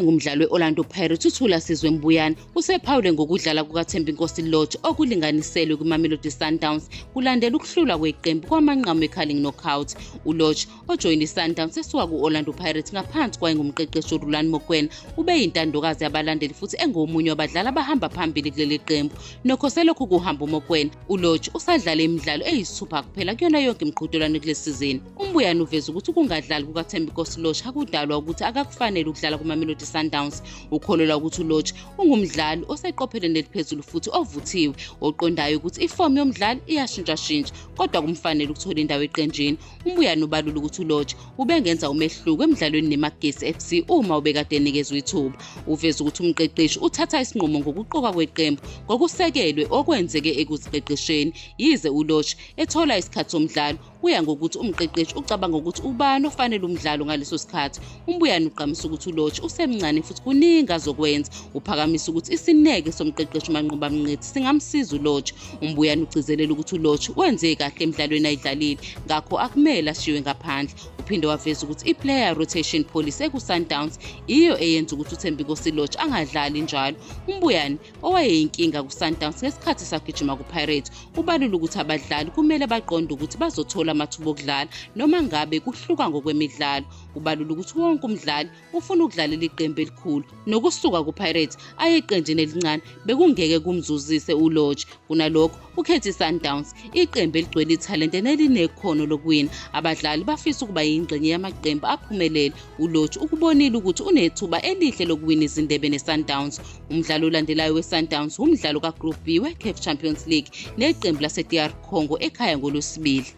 Owayengumdlali we-Orlando Pirates uThulasizwe Mbuyane usephawule ngokudlala kukaThembinkosi Lorch okulinganiselwe kwiMamelodi Sundowns kulandela ukuhlulwa kweqembu kwamanqamu eCarling Knockout. ULorch ojoyine iSundowns esuka ku-Orlando Pirates ngaphansi kwayengumqeqeshi uRulani Mokwena ubeyintandokazi yabalandeli futhi engomunye wabadlali abahamba phambili kuleli qembu. Nokho selokhu kuhamba uMokwena, uLorch usadlale imidlalo eyisithupha kuphela kuyona yonke imiqhudelwano kule sizini. UMbuyane uveze ukuthi ukungadlali kukaThembinkosi Lorch akudalwa ukuthi akakufanele ukudlala kuMamelodi Sundowns. Ukholelwa ukuthi uLorch ungumdlali oseqophelweni eliphezulu futhi ovuthiwe, oqondayo ukuthi ifomu yomdlali iyashintshashintsha kodwa kumfanele ukuthola indawo eqenjini. UMbuyane ubalula ukuthi uLorch ubengenza umehluko emdlalweni neMagesi FC uma ubekade enikezwe ithuba. Uveze ukuthi umqeqeshi uthatha isinqumo ngokuqokwa kweqembu ngokusekelwe okwenzeke ekuziqeqesheni. Yize uLorch ethola isikhathi somdlalo, kuya ngokuthi umqeqeshi ucabanga ukuthi ubani ofanele umdlalo ngaleso sikhathi. UMbuyane ugqamisa ukuthi uLorch usemncane futhi kuningi azokwenza. Uphakamisa ukuthi isineke somqeqeshi uManqoba Mnqithi singamsiza uLorch. UMbuyane ugcizelela ukuthi uLorch wenze kahle emidlalweni ayidlalile, ngakho akumele ashiywe ngaphandle. Uphinde waveza ukuthi i-player rotation policy eku-Sundowns iyo eyenza ukuthi uThembinkosi Lorch angadlali njalo. UMbuyane owayeyinkinga ku-Sundowns ngesikhathi sagijima ku-Pirates ubalula ukuthi abadlali kumele baqonde ukuthi bazothola amathuba okudlala noma ngabe kuhluka ngokwemidlalo. Ubalula ukuthi wonke umdlali ufuna ukudlalela iqembu elikhulu nokusuka ku-Pirates aye eqenjini elincane bekungeke kumzuzise uLorch. Kunalokho ukhethe iSundowns, iqembu eligcwele ithalente nelinekhono lokuwina. Abadlali bafisa ukuba yingxenye yamaqembu aphumelele. ULorch ukubonile ukuthi unethuba elihle lokuwina izindebe neSundowns. Umdlalo olandelayo weSundowns umdlalo kaGroup B weCAF Champions League neqembu lase-DR Congo ekhaya ngoLwesibili.